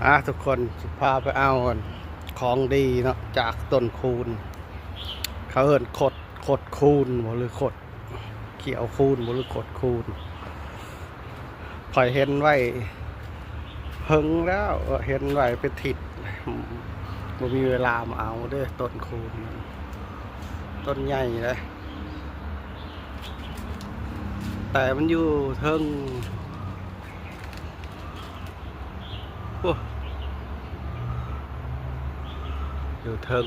ອ່າ ທຸກຄົນ ຊິພາໄປເອົາຂອງດີເນາະ ຈາກຕົ້ນຄູນ ເຂົາເອີ້ນຄົດ ຄົດຄູນບໍ່ ຫຼື ຄົດຂຽວຄູນບໍ່ ຫຼື ຄົດຄູນ. ຂ້ອຍເຫັນໄວ້ເຫິງແລ້ວ ເຫັນໄວ້ເປັນທິດ ບໍ່ມີເວລາມາເອົາເດີ້ ຕົ້ນຄູນ ຕົ້ນໃຫຍ່ເດ້ ແຕ່ມັນຢູ່ເທິງ ໂອ້ ຢູ່ເທິງ.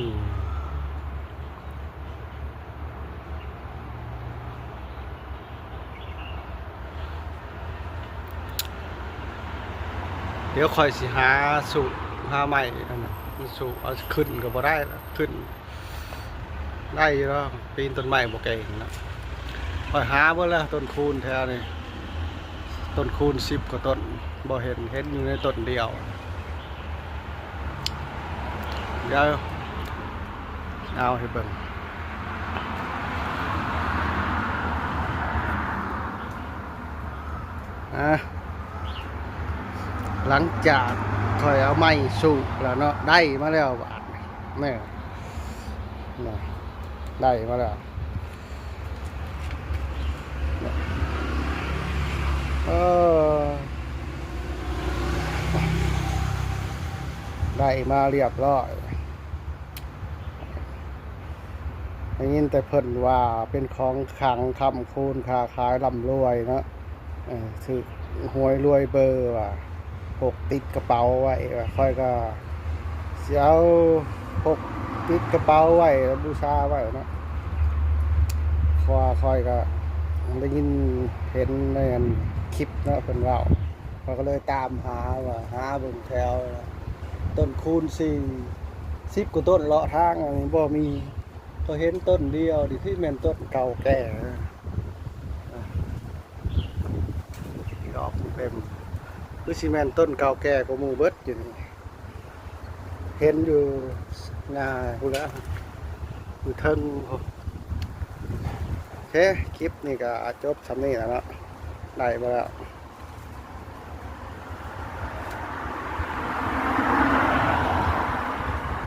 ດຽວຂ້ອຍຊິຫາສູບຫາໄມ້ອັນນັ້ນ ສູບເອົາຂຶ້ນກໍບໍ່ໄດ້ລະ ຂຶ້ນໄດ້ຢູ່ດອກ ປີນຕົ້ນໄມ້ບໍ່ເກັ່ງນະ. ຂ້ອຍຫາເບິດແລ້ວຕົ້ນຄູນແຖວນີ້ ຕົ້ນຄູນສິບກວ່າຕົ້ນ ບໍ່ເຫັນ ເຫັນຢູ່ໃນຕົ້ນດຽວ. ດຽວເອົາໃຫ້ເບິ່ງ ອ່າ ຫຼັງຈາກຂ້ອຍເອົາໄມ້ສູບແລ້ວເນາະ ໄດ້ມາແລ້ວບາດນີ້ ແມ່ ນະ ໄດ້ມາແລ້ວ ເອີ ໄດ້ມາລຽບລ້ອຍ. ໄດ້ຍິນແຕ່ເພິ່ນວ່າເປັນຂອງຂັງຄ້ຳຄູນ ຄ້າຂາຍລ່ຳລວຍເນາະ ເອີ ຖືກຫວຍລວຍເບີວ່າ ພົກຕິດກະເປົາໄວ້ວ່າ ຂ້ອຍກໍຊິເອົາ ພົກຕິດກະເປົາໄວ້ ແລະ ບູຊາໄວ້ເນາະ ເພາະວ່າຂ້ອຍກໍໄດ້ຍິນເຫັນໃນອັນຄລິບເນາະ ເພິ່ນເວົ້າ ຂ້ອຍກໍເລີຍຕາມຫາວ່າ ຫາເບິ່ງແຖວ ຕົ້ນຄູນສີ່ ສິບກວ່າຕົ້ນເລາະທາງ ອັນນີ້ບໍ່ມີ ກໍເຫັນຕົ້ນດຽວນີ້ ຄືແມ່ນຕົ້ນເກົ່າແກ່ ດອກເຕັມ ຄືຊິແມ່ນຕົ້ນເກົ່າແກ່ກວ່າໝູ່ເບິດຢູ່ນີ້ ເຫັນຢູ່ໜ້າພຸ້ນລະ ຢູ່ເທິງພຸ້ນ. ໂອເຄ ຄລິບນີ້ກໍຈົບສ່ຳນີ້ແຫຼະເນາະ ໄດ້ມາແລ້ວ